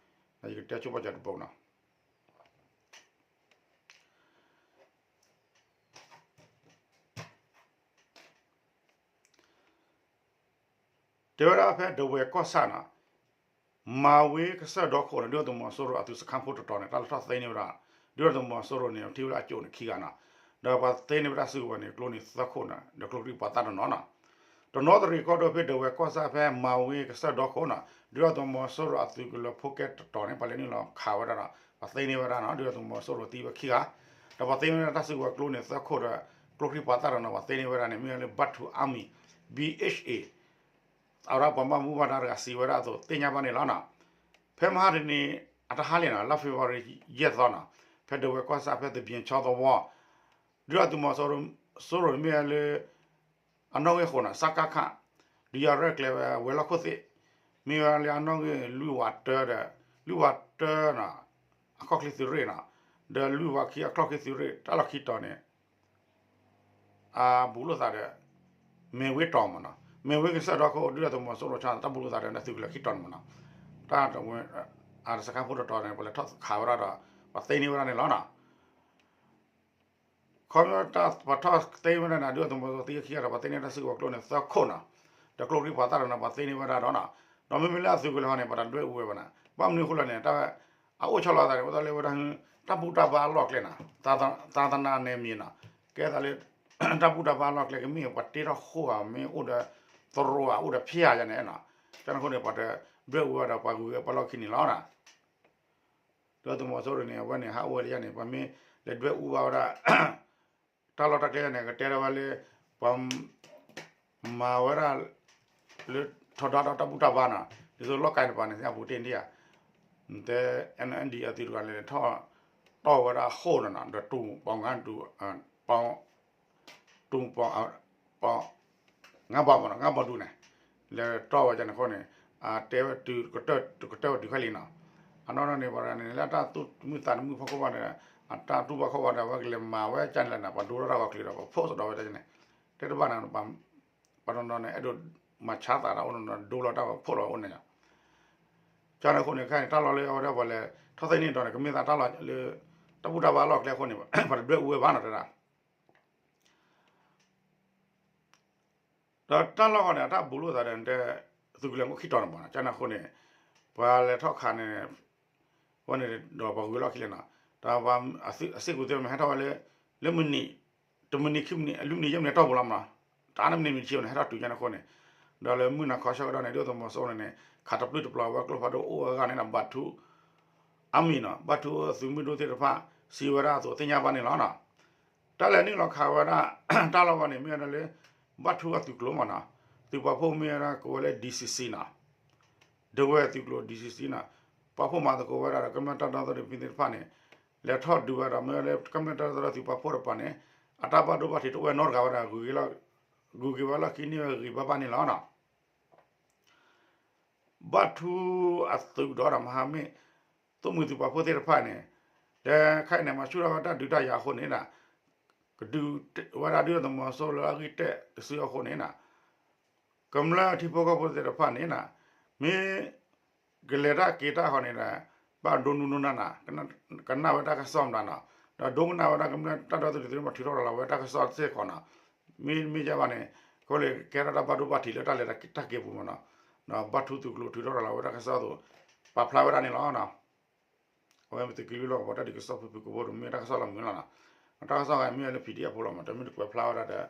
ယကတဲဆိပာ်စၢၤတဘိနီၤ တဲဝဲဒၣ်ဖဲဒဝဲၢ်ကီၢ်ဆၣ်နီၤ မၤဝ့ကစၢၢ်ဒီခိၣ်န့ၣ် ဒုၣ်ဒါသုးမီၤစိရိၤအသုးစခါဖိတတီၤန့ၣ် တၢ်လီၢ်ထီၣ်သ့န့ၢ်ဝဲဒၣ် ဒုၣ်ဒါသုးမီၤစိရိၤန့ၣ် ထံၣ်ဝဲဒၣ်အကၠိၣ်န့ၣ်ခံဂၤနီၤ, ဒီးပှၤသ့န့ၢ်ဝဲဒၣ်စုကဝဲၤန့ၣ် ကျိန့ၣ်သၢခိၣ်နီၤ ဒီးကျိချံပှၤသၣ်တနီၤနီၤ, တနီသရံၣ်ကီၢ်ဒိၣ်ဖဲဒဝဲၢ်ကီၢ်ဆၣ်ဖဲမၤဝ့ကစၢၢ်ဒီခိၣ်နီၤ ဒုၣ်ဒါသုးမီၤစိရိၤအသုးကလၢၤဖိကဲတတီၤန့ၣ် ပှၤလဲၤနုာ်လီၤခးဝဲဒၣ်နီၤ ပှၤသ့န့ၢ်ဝဲဒၣ်နီၤ ဒုၣ်ဒါသုးမီၤစိရိၤသံဝဲခံဂၤ, ဒီးပှၤသ့န့ၢ်ဝဲဒၣ်တၢ်စုကဝဲၤကျိန့ၣ်သၢခိၣ်ဒီး ကျိချံပှၤသၣ်တနီၤနီၤ ပှၤသ့န့ၢ်ဝဲဒၣ်န့ၣ် မ့ၢ်ဝဲလၢ Batu Army, B H A အဝဲဒၣ်ပှၤဘၣ်မူဘၣ်ဒါတဂၤစံးဝဲဒၣ်အသိး သ့ၣ်ညါဘၣ်န့ၣ်လီၤနီၤ. ဖဲမဟါတနံၤ အတဟါလံနီၤ လါ February ယဲၢ်သီနီၤ ဖဲဒဝဲၢ်ကီၢ်ဆၣ်ဖဲသဘံၣ်ဆီသဝီ ဒုၣ်ဒါသုးမီၤစိရိၤမ့ၢ်ဝဲလၢ အနီၣ်ဂံၢ်အဃိနီၤ စကခ ဒုးယၤရဲၣ်ကျဲၤဝဲဝဲၤလီၢ်ခိၣ်သ့ၣ် မ့ၢ်ဝဲလၢအနီၣ်ဂံၢ်လွံၢ်ဝးတၢဒီး လွံၢ်ဝးတၢနီၤ အခီၣ်ချ့သုးရ့ၣ်နီၤ ဒီးလွံၢ်ဝးခံအခီၣ်ချ့သုးရ့ၣ် တၢ်လီၢ်ခံတီၤန့ၣ် အဘူးလိာ်သးဒီး မဲာ်ဝ့တီၤမ့ၢ်နီၤ မဲာ်ဝ့ကစၢၢ်ဒီခိၣ် ဒုၣ်ဒါသုးမီၤစိရိၤဆါ တၢ်ဘူးလိာ်သးဒီးသုးကလၢၤခံတီၤန့ၣ်မ့ၢ်နီၤ တၢ်တဝဲ အတစခါဖိတတီၤန့ၣ် ပှၤလဲၤထီၣ်ခးဝဲဒၣ်ဒီး ပှၤသ့န့ၢ်ဝဲဒၣ်န့ၣ်လီၤနီၤ ခီဖျိတၢ်ပှၤထီၣ်သ့ဝဲဒၣ်န့ၣ် ဒုၣ်ဒါသုးမီၤစိရိၤသံခံဂၤဒီး ပှၤသ့န့ၢ်တၢ်စုကဝဲၤကျိန့ၣ်သၢခိၣ်နီၤ ဒီးကျိချံပှၤသၣ်တနီၤ ပှၤသ့န့ၢ်ဝဲဒၣ်ဒီးနီၤ ဒီးမ့မ့ၢ်လၢအသုးကလၢၤဟီန့ၣ် ပှၤတဒွဲၣ်အူဝဲဘၣ်န့ၣ် ဘၣ်မနုၤအဃိလဲၣ်န့ၣ် တၢ် အအိၣ်ဆီလီၤသးန့ၣ် အိၣ်သးလၢဝဲဒၣ် တၢ်ဘူၣ်တၢ်ဘါအလီၢ်ကျဲနီၤ သာသနာနယ်မြေနီၤ ကဲသးလၢ တၢ်ဘူၣ်တၢ်ဘါအလီၢ်ကျဲ ကမ့ၢ်ပှၤတ့ထီၣ်ဃိဧါ မ့ၢ်အိၣ်ဒီးသရိာ်ဧါ အိၣ်ဒီးဖၠၣ်ယၤန့ၣ်နီၤ ကန့ၣ်အဃိန့ၣ် ပှၤတဒွဲၣ်အူဝဲဒီးပှၤဂုၤက့ၤပှၤလီၢ်ခံန့ၣ်လီၤနီၤ ဒုၣ်ဒါသုးမီၤစိရိၤန့ၣ် အဝဲန့ၣ် ဟးအိၣ်ဝဲလၢယၤန့ၣ် ပှၤမ့ၢ်လဲၤဒွဲၣ်အူဘၣ်ဝဲဒၣ် တၢ်လီၢ်တၢ်ကျဲန့ၣ် ကတဲထီၣ်ဝဲလၢ ပှၤ မၤဝဲဒၣ် လၢထီဒါဒီးတၢ်ဘူၣ်တၢ်ဘါနီၤ ဒ်သိးလီၢ်ကၤတပၤန့ၣ် သ့ၣ်ညါပူၤတ့ၢ်ဒံးဧါ တဲ N N D အသုးတဂၤန့ၣ် ထီၣ် တီၢ်ဝဲဒၣ်အဃိၣ်နီၤနီၤ ဒီးတူၢ်ပီၣ်ငါတူၢ် ပီၣ် တူၢ်ပီၣ် ပီၣ် ငါးဘီမ့ၢ်နီၤ ငါးဘီဒူၣ်န့ၣ် လဲၤတီၢ်ဝဲဒၣ်န့ၣ်အဃိန့ၣ် အတဲဝဲတုၤကတၢၢ်ကတၢၢ်ဝဲတုၤခဲလံနီၤ အနီၢ်နီၢ်န့ၣ် ပှၤတဂၤန့ၣ် လၢတၢ်သူၣ်မုာ်သးတမုာ်ဖီခိၣ်ဘၣ်န့ၣ် အတၢ်တူၢ်ဘၣ်ခီၣ်ဘၣ်ဒီး အဝဲကလဲၤမၤဝဲကၢ်န့ၣ်လီၤန့ၣ် ပှၤဒိထီၣ်တၢ်ဂီၤချ့ဒီး ပှၤဖိးသဒီးဝဲဒၣ်န့ၣ် တဲတဘၣ်န့ၣ် ပှၤတနီၤန့ၣ် အဲၣ်ဒိးမၤဆါသးတၢ်အိၣ်နီၤနီၤ ဒိလီၤတၢ်ဂီၤဖိးလီၤအိၣ်န့ၣ် ကန့ၣ်အဃိန့ၣ် ခဲအံၤန့ၣ် တၢ်လီၢ်လၢအဝဲဒၣ်ပှၤလဲၤထီၣ်သ့န့ၢ်ဒီးန့ၣ် ကမ့ၢ်သးတၢ်လီၢ်လၢ တၢ်ဘူၣ်တၢ်ဘါလီၢ်ကျဲအဃိန့ၣ် ပှၤတဒွဲၣ်အူဝဲဘၣ်နီၤတဲဒၣ် ဒီးတၢ်လီၢ်ဃီန့ၣ် အတၢ်ဘူးလိာ်သးဒီးတဲ သုးကလၢၤမူခံတီၤန့ၣ်မ့ၢ်နီၤ ကန့ၣ်အဃိန့ၣ် ပှၤလဲၤထီၣ်ခးန့ၣ် ဝဲန့ၣ်ဒီးပှၤဂုၤလီၢ်ခံလဲၣ်နီၤ ဒီးပှၤအစ့ၢ်ကီးသ့ၣ်မ့ၢ်ဟဲထီၣ်ဝဲလၢ လၢမုၢ်နံၤ တမုၢ်နံၤခံမုၢ်နံၤ လွံၢ်မုၢ်နံၤယဲၢ်မုၢ်နံၤအတီၢ်ပူၤလီၤမ့ၢ်နီၤ တအါန့ၣ်မုၢ်နံၤမုၢ်နံၤဆံန့ၣ် ဟဲထီၣ်တုၤညါန့ၣ်အဃိန့ၣ် ဒီးလၢမုၢ်နၤခီဆၢကတီၢ်န့ၣ် ဒုၣ်ဒါသုးမီၤစိရိၤန့ၣ်န့ၣ် ခးတပျုၢ်တပျီၤဝဲကျိဖးဒိၣ်အိၣ်ဝဲအဂၤန့ၣ်ဒီး ဘၣ်ထူ အါမံၤနီၤ ဘၣ်ထူအသုးမုၢ်ဒိၣ်သ့ၣ်တဖၣ် စံးဝဲဒၣ်အသိးသ့ၣ်ညါဘၣ်န့ၣ်လီၤနီၤ တၢ်လဲၤနုာ်လီၤခးဝဲဒၣ် တၢ်လီၢ်ဝဲန့ၣ် မ့ၢ်ဝဲဒၣ်လၢ ဘၣ်ထူအသုးကျိၤမ့ၢ်နီၤ သုးပာ်ဖှိၣ်မ့ၢ်ဝဲဒၣ်ကိးဝဲလၢ D C C နီၤ ဒဝဲၢ်သုးကျိၤ D C C နီၤ ပာ်ဖှိၣ်မၤသကိးဝဲဒၣ်ဒီး ကမျၢၢ်တၢ်ဒီသဒၢသုးဖိသ့ၣ်တဖၣ်န့ၣ် လဲၤထီၣ်ဒုးဝဲဒီး မ့ၢ်ဝဲလၢကမျၢၢ်တၢ်ဒီသဒၢသုးပာ်ဖှိၣ်တပၤန့ၣ် အတၢ်ဘၣ်ဒိဘၣ်ထံးတအိၣ်ဝဲနီတဂၤဝဲဒၣ် ဂုၤက့ၤဝဲလီၢ်ခံန့ၢ်ဝဲဂ့ၤဘၣ်ဘၣ်န့ၣ်လီၤနီၤ ဘၣ်ထူအသုးဒီးမဟာမိတ် သိၣ်မှံၤသုးပာ်ဖှိၣ်သ့ၣ်တဖၣ်န့ၣ် တဲခဲအံၤန့ၣ် မၤဆူၣ်ထီၣ်ဝဲတၢ်ဒုးတၢ်ယၤအဃိန့ၣ် ကဒုးဝဲဒၣ်ဒုၣ်ဒါသုးမီၤစိရိၤလၢအဂံၢ်တၢ်တစုအဃိန့ၣ် ကမျၢၢ်ထံဖိကီၢ်ဖိသ့ၣ်တဖၣ်န့ၣ် မ့ၢ် ကလဲၤတၢ်က့ၤတၢ်ဃီန့ၣ်ဒီး ဘၣ်ဒိနူနူနးနး ကနၣ်ဝဲတၢ်ကစီၣ်မတၤနီၤ ဒီးဒိကနၣ်ဝဲဒၣ်ကမျၢၢ်တၢ်ဒီသဒၢသုးမီၤထုးထီၣ်ရၤလီၤဝဲတၢ်ကစီၣ်စ့ၢ်ကီးနီၤ မ့မ့ၢ်ယဲဘၣ်န့ၣ် ကလဲၤကဲထီၣ်တၢ်ဘၣ်ဒိဘၣ်ထံးလၢတၢ်လဲၤတၢ်က့ၤအပူၤမ့ၢ်နီၤ ဒီးဘၣ်ထူသုးကျိၤထုးထီၣ်ရၤလီၤဝဲတၢ်ကစီၣ်အသိး ပာ်ဖျါဝဲဒၣ်န့ၣ်လီၤ. အဝဲမ့ၢ်သုးက့လွံၢ်လီၢ်ကဝီၤတၢ်ဒုးကစီၣ်ဖုၣ်ဖုၣ်ကိာ်ဘိဒိၣ် မ့ၢ်တၢ်ကစီၣ်လီၤမုာ်လီၤနီၤ တၢ်ကစီၣ်ဂၤမ့ၢ်ဝဲလၢ P D F ဖိလီၤမး တမ့ၢ်တကွဲးဖျါဝဲဒၣ်ဒီး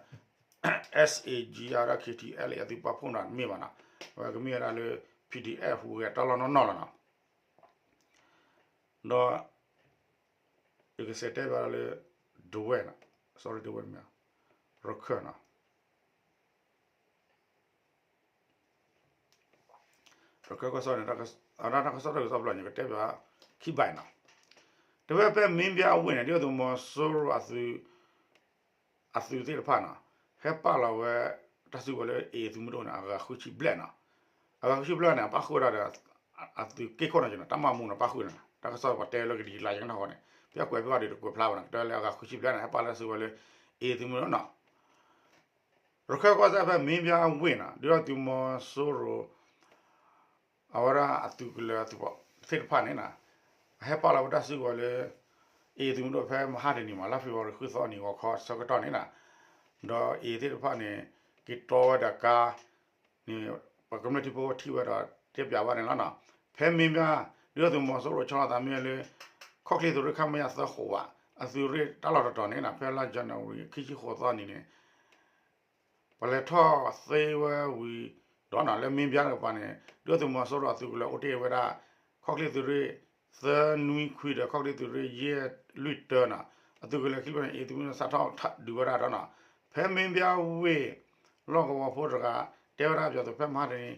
S A G အဝဲဒၣ် K T L အသုးပာ်ဖှိၣ်နီၤတမ့ၢ်ဘၣ်နီၤ အဝဲကမ့ၢ်ဝဲဒၣ်လၢ P D F ဟူးဂဲၤတၢ်လီၢ်နီၢ်နီၢ်လီၤနီၤ ဒီး ယကစံးတဲဘၣ်လၢ ဒဝဲၢ်နီၤ sorry ဒဝဲၢ်တမ့ၢ် ရခၢၣ်နီၤ ရခၢၣ်ကီၢ်စီၣ်န့ၣ် အတၢ်ကစီၣ်တၢ်ကစီၣ်ဖျၢၣ်န့ၣ် ကတဲဘၣ်ခံဘၣ်နီၤ တဝဲဖဲမ့ၢ်ဘၠၣ်အဝ့ၢ်န့ၣ် ဒုၣ်ဒါသုးမီၤစိရိၤအသုး အသုးသ့ၣ်တဖၣ်နီၤ ဟဲပာ်လီၤဝဲ တၢ်စုကဝဲၤလၢ AA သုးမုၢ်ဒိၣ်န့ၣ် အဂၤဃုဆံဘျဲၣ်နီၤ အဂၤဃုဆံဘျဲၣ်န့ၣ် အပာ်ဃုာ်ဝဲဒၣ်ဒီး အသုးက့ခိၣ်နီၤ တၢ်မၤမူနီၤ ပာ်ဃုာ်န့ၣ် တၢ်ကစီၣ်ပတဲလၢကဒံးလါယကနၣ်ဃီန့ၣ် ပကွဲးဖျါဒီးတကွဲးဖျါဘၣ်နီၤ ကတဲလၢအဂၤဃုဆံဘျဲၣ်န့ၣ် ဟဲပာ်လၢတၢ်စုကဝဲၤလၢ AA သုးမုၢ်ဒိၣ်နီၤ ရခၢၣ်ကီၢ်စဲၣ်ဖဲမ့ၢ်ဘၠၣ်အဝ့ၢ်နီၤ ဒုၣ်ဒါသုးမီၤစိရိၤ အဝဲဒၣ်အသုးကလၢၤအသုးသ့ၣ်တဖၣ်န့ၣ်နီၤ အဟဲပာ်လီၤဝဲတၢ်စုကဝဲၤလၢ AA သုးမုၢ်ဒိၣ်ဖဲမဟါတနံၤမး လါ February ဃုသီအနံၤဂီၤခီဆၢကတီၢ်န့ၣ်နီၤ ဒီး AA သ့ၣ်တဖၣ်န့ၣ် က့ၤတီဝဲဒီးကါန့ၣ် ပကမျၢၢ်ထံဖိထံၣ်ဝဲဒီးတဲပျးဘၣ်န့ၣ်လီၤနီၤ ဖဲမ့ၢ်ဘၣ် ဒုၣ်ဒါသုးမီၤစိရိၤဆီလီၤသးမ့ၢ်လၢ ခီၣ်ချ့သုးရ့ၣ် ခမရ သၢဃိးဝး အသုးရ့ၣ်တၢ်လီၢ်တတီၤန့ၣ် ဖဲလါ January ခံဆံဃိးသီနံၤန့ၣ် ပှၤလဲၤထီၣ်သ့ဝဲဝံၤဒီးနီၤ လၢမ့ၢ်ဘၣ်တကပၤန့ၣ် ဒုၣ်ဒါသုးမီၤစိရိၤအသုးကလၢၤအိၣ်တ့ၢ်ဝဲဒၣ် ခီၣ်ချ့သုးရ့ၣ် သၢနွံခွံဒီး ခီၣ်ချ့သုးရ့ၣ် ယဲၢ်လွံၢ်တၢနီၤ အသုးကလၢၤခံဖျၢၣ်န့ၣ် အံၤသုးမုၢ်ဒိၣ်စးထီၣ်ဒုးဝဲဒၣ်ဒီးနီၤ ဖဲမ့ၢ်ဘၣ်ဝ့ၢ် လီၢ်ကဝီၤဖိတဂၤ တဲဝဲဒၣ်ပယီၤသုးဖဲမဟါတနံၤ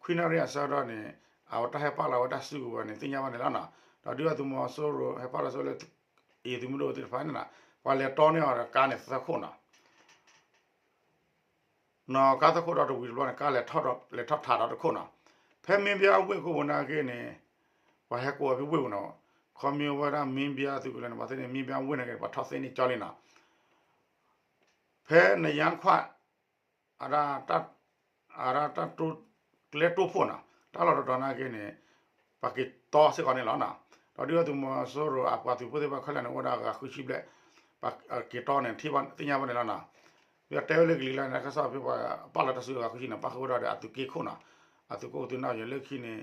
ခွံနၣ်ရံၣ်အဆၢကတီၢ်န့ၣ် အဝဲတၢ်ဟဲပာ်လီၤဝဲတၢ်စုကဝဲၤန့ၣ် သ့ၣ်ညါဘၣ်န့ၣ်လီၤနီၤ ဒီးဒုၣ်ဒါသုးမီၤစိရိၤဟဲပာ်လီၤစုလၢ အံၤသုးမုၢ်ဒိၣ်သ့ၣ်တဖၣ်န့ၣ်နီၤ ပှၤလဲၤတီန့ၢ်အီၤဒီးကါန့ၣ်သၢခိၣ်နီၤ နီၤ ကါသၢခိၣ်ဒီးတဝံၤတဘျီန့ၣ် ကါလဲၤထီၣ်ထးဒီးတခိၣ်နီၤ ဖဲမ့ၢ်ဘၣ်ဝ့ၢ်ကိးပူၤနာ်က့န့ၣ် ပှၤဟဲကိးအီၤဖဲဝ့ၢ်ပူၤနီၤ ခီမ့ၢ်ဝဲဒၣ်မ့ၢ်ဘၣ်သုးကလၢၤန့ၣ် ပှၤသ့ၣ်န့ၣ် မ့ၢ်ဘၣ်ဝ့ၢ်နာ်က့ ပှၤထီၣ်သ့န့ၢ်ကၠီလံနီၤ ဖဲနယါခွး အဒၣ်တၢ် အဒၣ်တၢ်တိ ကျဲတိၢ်ဖှိၣ်နီၤ တၢ်လီၢ်တတီၤနာ်က့န့ၣ် ပှၤက့ၤတီစ့ၢ်ကီးန့ၣ်လီၤနီၤ ဒီးဒုၣ်ဒါသုးမီၤစိရိၤအပှၤသုးဖိသ့ၣ်တဖၣ်ခဲလၢာ်န့ၣ် အိၣ်ဝဲဒၣ်ဂၤဃုဆံဘျဲၣ် ပှၤက့ၤတီန့ၣ် ထံၣ်ဘၣ်သ့ၣ်ညါဘၣ်န့ၣ်လီၤနီၤ ဒီးတဲဝဲလၢကလံၤလါန့ၣ် တၢ်ကစီၣ်ဖဲပှၤပာ်လီၤတၢ်စုကဝဲၤဂၤဃုဆံန့ၣ် ပၣ်ဃုာ်ဝဲဒၣ်ဒီးအသုးက့ခိၣ်နီၤ အသုးက့ခိၣ်သုးနၢ်ယဲၢ်လၢခံန့ၣ်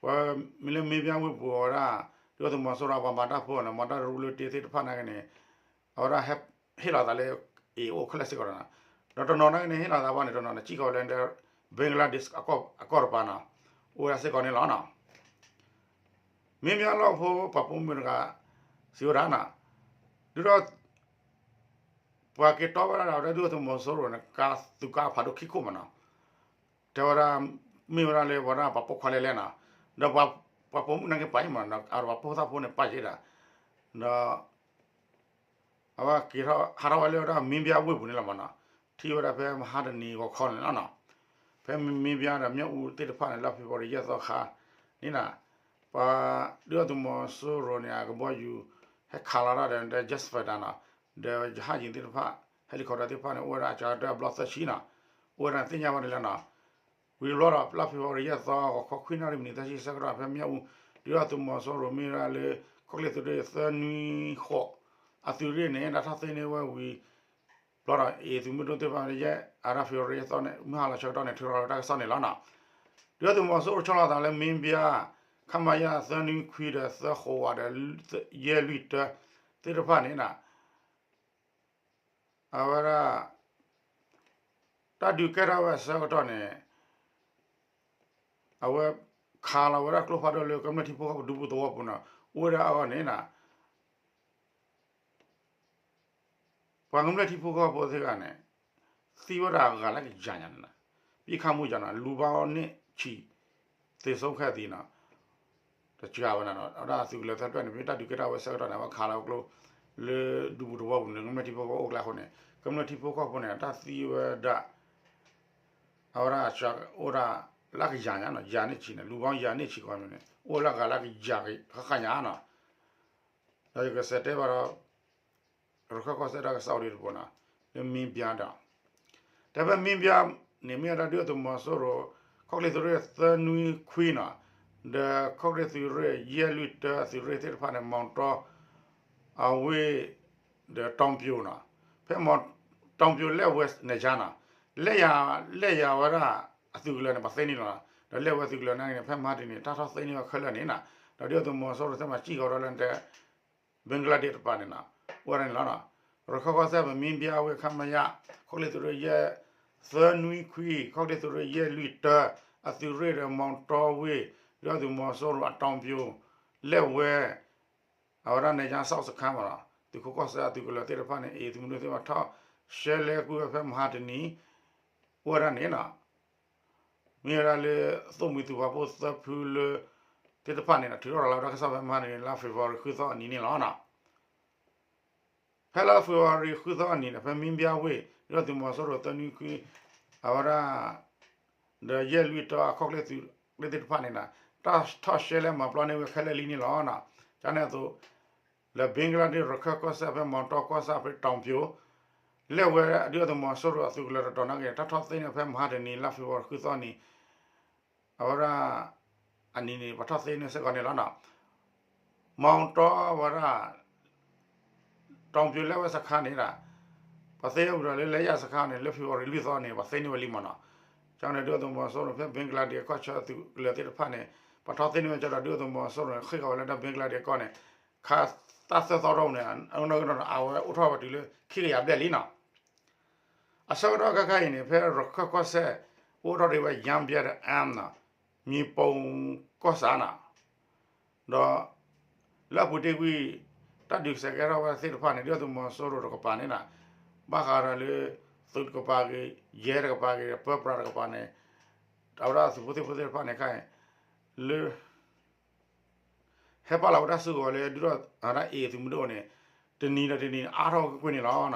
ပှၤမ့ၢ်လၢမ့ၢ်ဘၣ်ဝ့ၢ်ပူၤဝဲဒၣ် ဒုၣ်ဒါသုးမီၤစိရိၤပှၤမၤတၢ်ဖိန့ၣ် မၤတၢ်ရူလၢတ့သ့ၣ်တဖၣ်နာ်က့န့ၣ် အဝဲဒၣ်ဟ့ၣ်လီၤသးလၢ အံၤအိၣ်ခဲလၢာ်စ့ၢ်ကီးနီၤ ဒီးတနီၤနာ်က့န့ၣ် ဟ့ၣ်လီၤသးဘၣ်န့ၣ် တနီၤန့ၣ် စံၣ်ကီးဝဲလၢ Bangladesh အကီၢ်တပၤနီၤ အိၣ်ဝဲဒၣ်စ့ၢ်ကီးန့ၣ်လီၤနီၤ မ့ၢ်ဘၣ်လီၢ်ဖိပှၤပိာ်မုၣ်တဂၤ စံးဝဲဒၣ်နီၤ ဒုၣ်ဒါ ပှၤက့ၤတီဝဲဒၣ်ဒီး ဒုၣ်ဒါသုးမီၤစိရိၤန့ၣ် ကါသုးကါဖးဒိၣ်ခံခိၣ်မးနီၤ တဲဝဲဒၣ် မ့ၢ်ဝဲဒၣ်လၢပဝဲဒၣ်ပှၤပိာ်ခွါလဲၣ်လဲၣ်နီၤ ဒီးပှၤပိာ်မုၣ်နာ်က့ပာ်အံၤမးနီၤ အပှၤပိာ်သၣ်ဖိန့ၣ်ပာ်ယဲဒၣ် ဒီး အဝဲက့ၤထီၣ်ဟးထီၣ်ဝဲလၢဝဲဒၣ်မ့ၢ်ဘၣ်ဝ့ၢ်ပူၤန့ၣ်လီၤမးနီၤ ထံၣ်ဝဲဒၣ်ဖဲမဟါတနံၤဂီၤခီန့ၣ်လီၤနီၤ ဖဲမ့ၢ်ဘၣ်ဒီးမ့ၣ်အူသ့ၣ်တဖၣ်န့ၣ် လၢဖ့ၤဘြူၤအါရံၤယဲၢ်သီခါန့ၣ်နီၤ ပှၤဒုၣ်ဒါသုးမီၤစိရိၤန့ၣ် အကဘီယူၤ ဟဲခးလီၤတၢ်ဒီး jet fighter နီၤ ဒီး ရဟတ်ယာဉ် သ့ၣ်တဖၣ် helicopter သ့ၣ်တဖၣ်န့ၣ် အိၣ်ဝဲဒၣ်အစှၤကတၢၢ်အဘျီသၢဆံနီၤ အိၣ်ဝဲဒၣ်သ့ၣ်ညါဘၣ်န့ၣ်လီၤနီၤ ဝံၤတဘျီဒီး လါဖ့ၤဘြူၤအါရံၤယဲၢ်သီ ဂီၤခီခွံနၣ်ရံၣ်မံးနံးသၢဆံဆၢကတီၢ် ဖဲမ့ၣ်အူ ဒုၣ်ဒါသုးမီၤစိရိၤမ့ၢ်ဝဲဒၣ်လၢ ခီၣ်ချ့သုးရ့ၣ်သၢနွံဃိး အသုးရ့ၣ်န့ၣ် ဒၣ်ထီၣ်သ့န့ၢ်ဝဲဝံၤ ဘျီဒီး အံၤသုးမုၢ်ဒိၣ်သ့ၣ်တဖၣ် ယဲၢ် အါရၣ်ဖ့ၤဘြူၤအါရံၤယဲၢ်သီန့ၣ် မုၢ်ဟါလီၤဆၢကတီၢ်န့ၣ် ထုးထီၣ်လီၤတၢ်ကစီၣ်န့ၣ်လီၤနီၤ ဒုၣ်ဒါသုးမီၤစိရိၤဆီလီၤသးလၢမ့ၢ်ဘၣ် ခမရ သၢနွံခွံဒီး သၢဃိးဝးဒီး ယဲၢ်လွံၢ်တၢ သ့ၣ်တဖၣ်န့ၣ်နီၤ အဝဲဒၣ် တၢ်ဒုးကဲထီၣ်ဝဲအဆၢကတီၢ်န့ၣ် အဝဲခးလီၤဝဲဒၣ်ကျိဖးဒိၣ်လၢကမျၢၢ်ထံဖိကီၢ်ဖိဒူပူၤသဝီပူၤနီၤ အိၣ်ဝဲဒၣ်အဂီၢ်န့ၣ်နီၤ ပှၤကမျၢၢ်ထံဖိကီၢ်ဖိသ့ၣ်တဖၣ်န့ၣ် သံဝဲဒၣ်ဂၤလၢကယၤညါန့ၣ်နီၤ ပစ်ခတ်မှုကြောင့်နီၤ လူပေါင်းနှစ်ဆယ် သေဆုံးခဲ့သည်နီၤ တစှၤဝဲနီၤ အဝဲဒၣ်သုးကလၢၤသၢဖျၢၣ်န့ၣ် မ့ၢ်တၢ်ဒုးကဲထီၣ်ဝဲဆၢကတီၢ်န့ၣ် အဝဲခးလီၤကျိ လၢဒူပူၤသဝီပူၤန့ၣ် ကမျၢၢ်ထံဖိကီၢ်ဖိအိၣ်ကျါအဃိန့ၣ် ကမျၢၢ်ထံဖိကီၢ်ဖိန့ၣ် တၢ်သံဝဲဒၣ် အဝဲဒၣ်စှၤအိၣ်ဒၣ်လၢကယၤညါနီၤ ယၤန့ၢ်ဆံန့ၣ် လူပေါင်းယၤန့ၢ်ဆံ ကီၢ်န့ၣ် အိၣ်လၢဂၤလၢကယၤဃၣ်ဃၣ်ညါနီၤ ဒီးယကစးတဲဘၣ်ဒီး ရခၢၣ်ကီၢ်စဲၣ်တၢ်ကစီၣ်အိၣ်ဒံးတဘိနီၤ လၢမ့ၢ်ဘၣ်ဒီး တဲဖဲမ့ၢ်ဘၣ်န့ၣ် မ့ၢ်ဝဲဒၣ်ဒုၣ်ဒါသုးမီၤစိရိၤ ခီၣ်ချ့သုးရ့ၣ်သၢနွံခွံနီၤ ဒီးခီၣ်ချ့သုးရ့ၣ်ယဲၢ်လွံၢ်တၢအသုးရ့ၣ်သ့ၣ်တဖၣ်န့ၣ် မီၤတီ အဝ့ၢ် ဒီးတီပျိနီၤ ဖဲမီၤ တီပျိလဲၣ်ဝဲန့ၣ်ယါနီၤ လဲၣ်ယၤ လဲၣ်ယၤဝဲဒၣ်အသုးကလၢၤန့ၣ် ပှၤသ့န့ၢ်လီၤ ဒီးလဲၣ်ဝဲသုးကလၢၤနာ်က့န့ၣ် ဖဲမဟါတနံၤန့ၣ် တၢ်ထီၣ်သ့န့ၢ်ဝဲခဲလၢာ်န့ၣ်နီၤ ဒီးဒုၣ်ဒါသုးမီၤစိရိၤသ့ၣ်မးစံၣ်ကီးဒီးလၢ Bangladesh တပၤန့ၣ်နီၤ အိၣ်ဝဲဒၣ်န့ၣ်လီၤနီၤ ရခၢၣ်ကီၢ်စဲၣ်ပမ့ၢ်ဘၣ်ဝ့ၢ် ခမရ ခီၣ်ချ့သုးရ့ၣ်ယဲၢ် သၢနွံခွံ ခီၣ်ချ့သုးရ့ၣ်ယဲၢ်လွံၢ်တၢ အသုးရ့ၣ်ဒီးမီၤတီဝ့ၢ် ဒုၣ်ဒါသုးမီၤစိရိၤအတီပျိ လဲၣ်ဝဲ အဝဲဒၣ်နဲၣ်ညါ south စခန်း မးနီၤ သုးခိးကီၢ်စဲၣ်အသုးကလၢၤသ့ၣ်တဖၣ်န့ၣ် အံၤသုးမုၢ်ဒိၣ်သ့ၣ်တဖၣ်ထီၣ်ရှဲလဲၤကွံာ်ဝဲဖဲမဟါတနံၤ အိၣ်ဝဲဒၣ်န့ၣ်နီၤ မ့ၢ်ဝဲဒၣ်လၢ သိၣ်မှံသုးပာ်ဖှိၣ်သၢဖုလၢ သ့ၣ်တဖၣ်န့ၣ်နီၤ ထုးထီၣ်ရၤလီၤတၢ်ကစီၣ်ဖဲမဟါတနံၤ လါ February ဃုသီအနံၤန့ၣ်လီၤနီၤ ဖဲလါ February ဃုသီအနံၤန့ၣ် ဖဲမ့ၢ်ဘၣ်ဝ့ၢ် ဒုၣ်ဒါသုးမီၤစိရိၤသၢနွံခွံ အဝဲဒၣ် ဒီးယဲၢ်လွံၢ်တၢအခီၣ်ချ့သုးရ့ၣ်သ့ၣ်တဖၣ်န့ၣ်နီၤ တၢ်ထီၣ်ရှဲလဲၤမၤပျီန့ၢ်ဝဲခဲလၢာ်လံန့ၣ်လီၤနီၤ ကန့ၣ်အသိး လၢ Bangladesh ရခၢၣ်ကီၢ်စဲၣ်ဖဲမီၤတီကီၢ်ဆၣ်ဖဲတီပျိ လဲၣ်ဝဲဒုၣ်ဒါသုးမီၤစိရိၤအသုးကလၢၤတတီၤနာ်က့ တၢ်ထီၣ်သ့န့ၢ်ဖဲမဟါတနံၤ လါ February ဃုသီန့ၣ် အဝဲဒၣ် အနံၤန့ၣ် ပှၤထီၣ်သ့န့ၢ်စ့ၢ်ကီးန့ၣ်လီၤနီၤ မီၤတီဝဲဒၣ် တီပျိလဲၣ်ဝဲစခါန့ၣ်ဒီး ပှၤသ့ဝဲဒီးလၢလဲၤယၢ်စခါန့ၣ် လၢ February လွံၢ်သီန့ၣ် ပှၤသ့န့ၢ်ဝဲလံမးနီၤ ကန့ၣ်ဒုၣ်ဒါသုးမီၤစိရိၤဖဲ Bangladesh အခီၣ်ဆၢသုးကလၢၤသ့ၣ်တဖၣ်န့ၣ် ပှၤထီၣ်သ့န့ၢ်ဝဲကၠီဒီး ဒုၣ်ဒါသုးမီၤစိရိၤန့ၣ် ဃ့ၢ်ဃီၤဝဲလၢတၢ်ဘ့ကလါဒ့းကီၢ်န့ၣ် ခါတၢ်သၢသီတီၢ်ပူၤန့ၣ် အနီၢ်ကီၢ်ဒီး အဝဲအိၣ်ထီၣ်ဝဲတုၤလၢခံကယၤဘျဲၣ်လံနီၤ. အဆၢကတီၢ်ခဲခါအံၤန့ၣ် ဖဲရခၢၣ်ကီၢ်စဲၣ် အိၣ်ထီၣ်ဒံးဝဲ ယၣ်ဘျဲၣ်တအၣ်နီၤ, မံပိကီၢ်ဆၣ်နီၤ, ဒီး လၢအပူၤတ့ၢ်ကွံာ် တၢ်ဒုးကဲထီၣ်ဝဲသ့ၣ်တဖၣ်န့ၣ် ဒုၣ်ဒါသုးမီၤစိရိၤတကပၤန့ၣ်နီၤ, ဘၣ်ဃးဒီးလၢ သုးတကပၤဂ့ၤ ယဲၢ်တကပၤဂ့ၤ ပၢပြးတကပၤန့ၣ် အဝဲဒၣ်သုးဖိသံၣ်ဖိသ့ၣ်တဖၣ်န့ၣ်ခါအံၤ လၢ ဟဲပာ်လီၤဝဲတၢ်စုကဝဲၤလၢ ဒုၣ်ဒါ အဝဲဒၣ် အ့ၣ် သုးမုၢ်ဒိၣ်န့ၣ် တနံၤဒီးတနံၤန့ၣ် အါထီၣ်ကွ့ၢ်ကွ့ၢ်န့ၣ်လီၤနီၤ.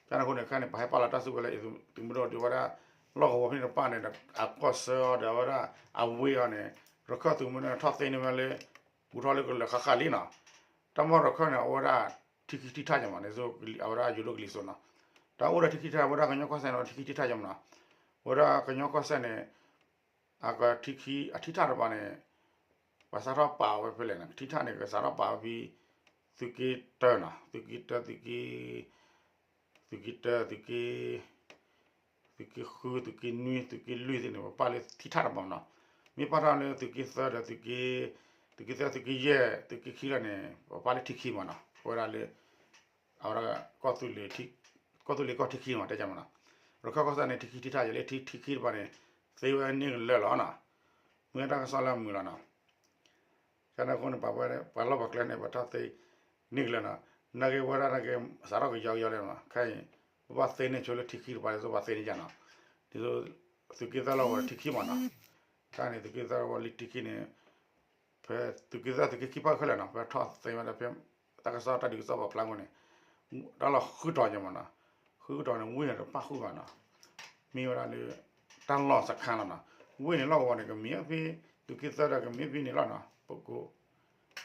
ကန့ၣ်အဃိန့ၣ် ခဲန့ၣ် ပှၤဟဲပာ်လီၤတၢ်စုကဝဲၤလၢ အ့ၣ် သုးမုၢ်ဒိၣ်ဒုးဝဲဒၣ် လီၢ်ကဝီၤဖဲန့ၣ်တဖၣ်န့ၣ်ဒီး အကီၢ်ဆၢအီၤဒီးအဝဲဒၣ် အဝ့ၢ်အီၤန့ၣ် ရခၢၣ်သုးမုၢ်ဒိၣ်န့ၣ် ထီၣ်သ့န့ၢ်ဝဲလၢ ပူၤထီၣ်လၢကလၢၤဃၣ်ဃၣ်လံနီၤ. တၢ်မီၢ်ရခၢၣ်န့ၣ် အဝဲဒၣ် ထံခံထံထၣ်ကမးန့ၣ် အဝဲဒၣ်ယိၤဒိၣ်ကလံၤစိးနီၤ. တၢ်အိၣ်ဒီးထံခံထံထၣ် အဝဲဒၣ်ကညီကီၢ်စဲၣ်န့ၣ် ထံခံထံထၣ်ကမးနီၤ. အဝဲဒၣ်ကညီကီၢ်စဲၣ်န့ၣ် အကထံခံ အထံထၣ်တပၤန့ၣ် ပှၤစးထီၣ်ပာ်ဝဲဖဲလဲၣ်န့ၣ် ထံထၣ်န့ၣ် ကစးထီၣ်ပာ်ဝဲဖဲ သုးက့တၢနီၤ, သုးက့တၢ သုးက့ သုးက့တၢ သုးက့ သုးက့ဃု သုးက့နွံ သုးက့လွံၢ်သ့ၣ်န့ၣ် ပပာ်လၢထံထၣ်တပၤမးနီၤ. မ့ၢ်ပာ်ထီၣ်လၢသုးက့သၢဒီး သုးက့ သုးက့သၢ သုးက့ယဲၢ် သုးက့ခံလီၤန့ၣ် ပပာ်လၢထံခံမးနီၤ. အဝဲဒၣ်လၢ အဝဲဒၣ် ကီၢ်သူလ့ၤကီၢ်ထံခံမး တဲမးနီၤ. ရခၢၣ်ကီၢ်စဲၣ်န့ၣ် ထံခံထံထၣ်ယဲလၢထံခံတပၤန့ၣ် သ့ဝဲန့ၢ်ကလၢာ်လီၤနီၤ. မ့ၢ်တၢ်ကစီၣ်လၢအမုာ်လီၤနီၤ. ကန့ၣ်အဃိန့ၣ် ပှၤလီၢ်ပှၤကျဲန့ၣ် ပှၤထီၣ်သ့န့ၢ်ကလၢာ်နီၤ. နာ်က့ဝဲဒၣ်နာ်က့ စးထီၣ်ကယီကယီလံနီၤ. ခဲအံၤ ပဘၣ်သ့န့ၢ်ဆိလၢထံခံတပၤလၢ ပဘၣ်သ့န့ၢ်ယါနီၤ. ဒ်သိး သုးက့သၢလီၤဝဲထံခံမးနီၤ. တၢ်န့ၣ် သုးက့သၢလီၤဝဲလၢထံခံန့ၣ် ဖဲသုးက့သၢသုးက့ခံပၣ်ခဲလၢာ်နီၤ ဖဲထီၣ်သ့ဝဲဒၣ်ဖဲ တၢ်ကစီၣ်တၢ်ဒုးကစီၣ်ပာ်ဖျါအဃိန့ၣ် တၢ်လီၢ်ဃုထီၣ်ကမးနီၤ. ဃုထီၣ်န့ၣ် ဝ့ၢ်န့ၣ်တပၣ်ဃုာ်ဘၣ်နီၤ. မ့ၢ်ဝဲဒၣ်လၢ တၢ်လီၢ်စခါလီၤနီၤ. ဝ့ၢ်န့ၣ်လီၢ်ကဝီၤန့ၣ် ကမ့ၢ်ဖဲ သုးက့သၢဒီးကမ့ၢ်ဖဲန့ၣ်လီၤနီၤ. ပကိး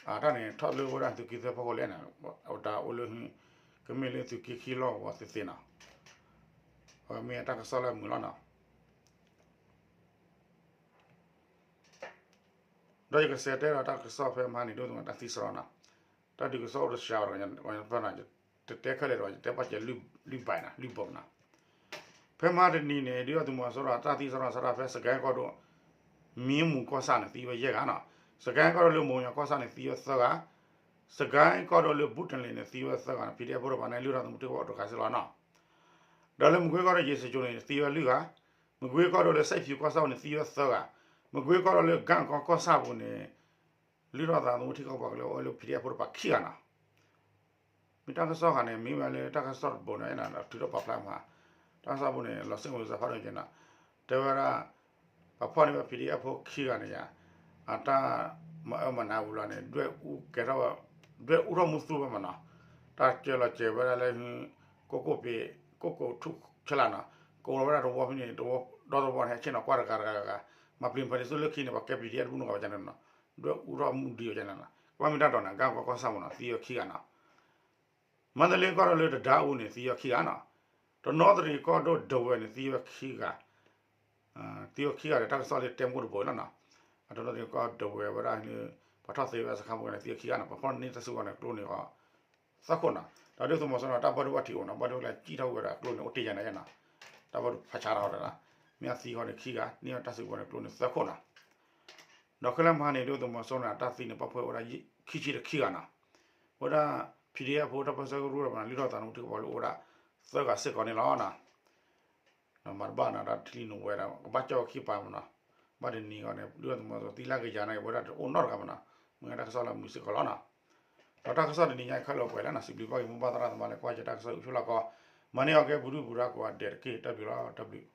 အတၢ်န့ၣ်ထီၣ်လၢဝဲဒၣ်သုးက့သၢဖီခိၣ်လဲၣ်နီၤ. အတၢ်အိၣ်လၢ ကမ့ၢ်လၢသုးက့ခံလီၢ်ကဝီၤသ့သ့နီၤ. မ့ၢ်တၢ်ကစီၣ်လၢအမုာ်လီၤနီၤ. ဒီးယကစးတဲဒီးတၢ်ကစီၣ်ဖဲမဟါန့ၣ် ဒ်သိးတၢ်သံစရီနီၤ. တၢ်ဒုးကစီၣ်အိၣ်တစှၤဘၣ်ဒီး ယတဲခဲလၢာ်ဒီး ယတဲပာ်စၢၤလွံၢ်ဘၢၣ်နီၤ လွံၢ်ဘၢၣ်နီၤ. ဖဲမဟါတနံၤန့ၣ် ဒ်သိးသုးမီၤစိရိၤတၢ်သံစရီစးထီၣ်ဖဲစကဲကီၢ်ဒိၣ် မံမူၤကီၢ်ဆၣ်န့ၣ် သံဝဲယဲၢ်ဂၤနီၤ. စကဲကီၢ်ဒိၣ်လၢမိၢ်ညီကီၢ်ဆၣ်န့ၣ် သံဝဲသၢဂၤ စကဲကီၢ်ဒိၣ်လၢဘူးတလ့ၣ်န့ၣ် သံဝဲသၢဂၤန့ၣ် ပီၣ်ဒဲဖိတပၤန့ၣ် လုၢ်ထီၣ်သမူထံကီၢ်တဂၤစ့ၢ်လီၤနီၤ. ဒီးလၢမကွ့ကီၢ်ဒိၣ်ယ့ၣ်စကြိၤန့ၣ် သံဝဲလွံၢ်ဂၤ, မကွ့ကီၢ်ဒိၣ်လၢစဲးဖၠူၤကီၢ်ဆၣ်ပူၤန့ၣ် သံဝဲသၢဂၤ, မကွ့ကီၢ်ဒိၣ်လၢကၣ်ကီကီၢ်ဆၣ်ပူၤန့ၣ် လုၢ်ထီၣ်သးသမူထံကီၢ်ပှၤကလုာ်အိၣ်လၢ ပီၣ်ဒဲဖိတပၤခံဂၤနီၤ. မ့ၢ်တၢ်ကစီၣ်ဃာ်န့ၣ် မ့ၢ်ဝဲလၢတၢ်ကစီၣ်တဘိန့ၣ် ထုးထီၣ်ပာ်ဖျါမး, တၢ်ကစီၣ်ဘိန့ၣ် လီၤစ့ၢ်ကီးစးဖးဒိၣ်က့ၤနီၤ, တဲဝဲဒၣ် ပှၤဖီၣ်န့ၢ်ဝဲ ပီၣ်ဒဲဖိခံဂၤန့ၣ်ယါ, အတၢ်မၤအၢမၤနးဝံၤလီၤန့ၣ် ဒွဲၣ်အူကဲထီၣ်ဝဲ, ဒွဲၣ်အူထီၣ်မူသူဝဲမးနီၤ, တၢ်ကၢလီၤစဲၤဝဲဒၣ်လၢ ကိၣ်ကိၣ်ပ့ၤ ကိၣ်ကိၣ်ထူၣ်ဆဲလးနီၤ, ကိးလီၤဝဲဒၣ်တဝီဖဲန့ၣ် ဒီတဝီန့ၣ် ဟဲဆ့ၣ်နီၤကွၢ်တဂၤတဂၤတဂၤ, မၤပျံၤဖဲန့ၣ်ဆူလၢခံန့ၣ် ပှၤကဲ ပီၣ်ဒဲဖိတဘုၣ်နီၤ ကဘၣ်ကန့ၣ်နီၤ, ဒွဲၣ်အူထီၣ်မူဒံးဝဲကန့ၣ်နီၤ, ကဘၣ်မ့ၢ်တၢ်ဒိးန့ၣ် ကၣ်ကီကီၢ်ဆၣ်မးနီၤ သံဝဲခံဂၤနီၤ. မန္တလေးကီၢ်ဒိၣ်လၢတဒါအူန့ၣ် သံဝဲခံဂၤနီၤ, တနီသရံၣ်ကီၢ်ဒိၣ်ဒဝဲၢ်န့ၣ် သံဝဲခံဂၤ, သံဝဲခံဂၤဒီး တၢ်ကစီၣ်လၢတဲမိၢ်တဘိလီၤနီၤ, အတနီသရံၣ်ကီၢ်ဒိၣ်ဒဝဲၢ်ဝဲဒၣ်န့ၣ် ပှၤထီၣ်သ့ဝဲစခါဖိန့ၣ် သံဝဲခံဂၤနီၤ, ပှၤဖီၣ်န့ၢ်တၢ်စုကဝဲၤန့ၣ် ကျိန့ၣ်ဃီ သၢခိၣ်နီၤ, ဒီးဒုၣ်ဒါသုးမီၤစိရိၤန့ၣ် တၢ်ဘၣ်ဒိဘၣ်ထံးအိၣ်နီၤ, ဘၣ်ဒိလၢစံၣ်ထီၣ်ဝဲဒီးကျိန့ၣ် အိၣ်တ့ၢ်ယါန့ၣ်နီၤ, တၢ်ဘၣ်ဒိဖးဆါထီၣ်ဒီး, မ့ၢ်အသံဃီန့ၣ်ခံဂၤ, န့ၢ်တၢ်စုကဝဲၤန့ၣ်ကျိန့ၣ်သၢခိၣ်နီၤ. ဒီးခဲလၢာ်မဟါန့ၣ် ဒုၣ်ဒါသုးမီၤစိရိၤန့ၣ် အတၢ်သံန့ၣ် ပာ်ဖှိၣ်ဝဲဒၣ် ခံဆံဒီးခံဂၤနီၤ, ဝဲဒၣ် ပီၣ်ဒဲဖိ တၢ်ပၢဆှၢကရူၢ်ဒီး လုၢ်ထီၣ်သးသမူထံကီၢ်ပှၤလၢအိၣ်ဝဲဒၣ် သၢဂၤစ့ၢ်ကီးန့ၣ်လီၤနီၤ. မၤတဘၣ်နီၤ တၢ်ထံၣ်လိာ်ဝဲဒၣ် ကဘၣ်ကၠီၣ်ဝဲခံပၤမးနီၤ, ဘၣ်တနံၤဂီၢ်န့ၣ် ဒုၣ်ဒါသုးမီၤစိရိၤသံလၢကယၤန့ၣ် ဝဲဒၣ်တအိၣ်နီတဂၤမးနီၤ, မ့ၢ်တၢ်ကစီၣ်လၢမုာ်စ့ၢ်ကီးလီၤနီၤ. ဒီးတၢ်ကစီၣ်တနံၤညါခဲလၢာ်ပှဲၤလံနီၤ, စံးဘျုးဘၣ်က့ၤမိၢ်ပၢ်သရၣ်သမါလၢကွၢ်က့ၤတၢ်ကစီၣ်အုၣ်ဖျိလီၢ်ကီ, မၤန့ၢ်အီၤကဲပူၤဒုၣ်ပူၤဒါကိးဂၤဒဲးတက့ၢ်, တၢ်ဘျုးလီၤ, တၢ်ဘျုး.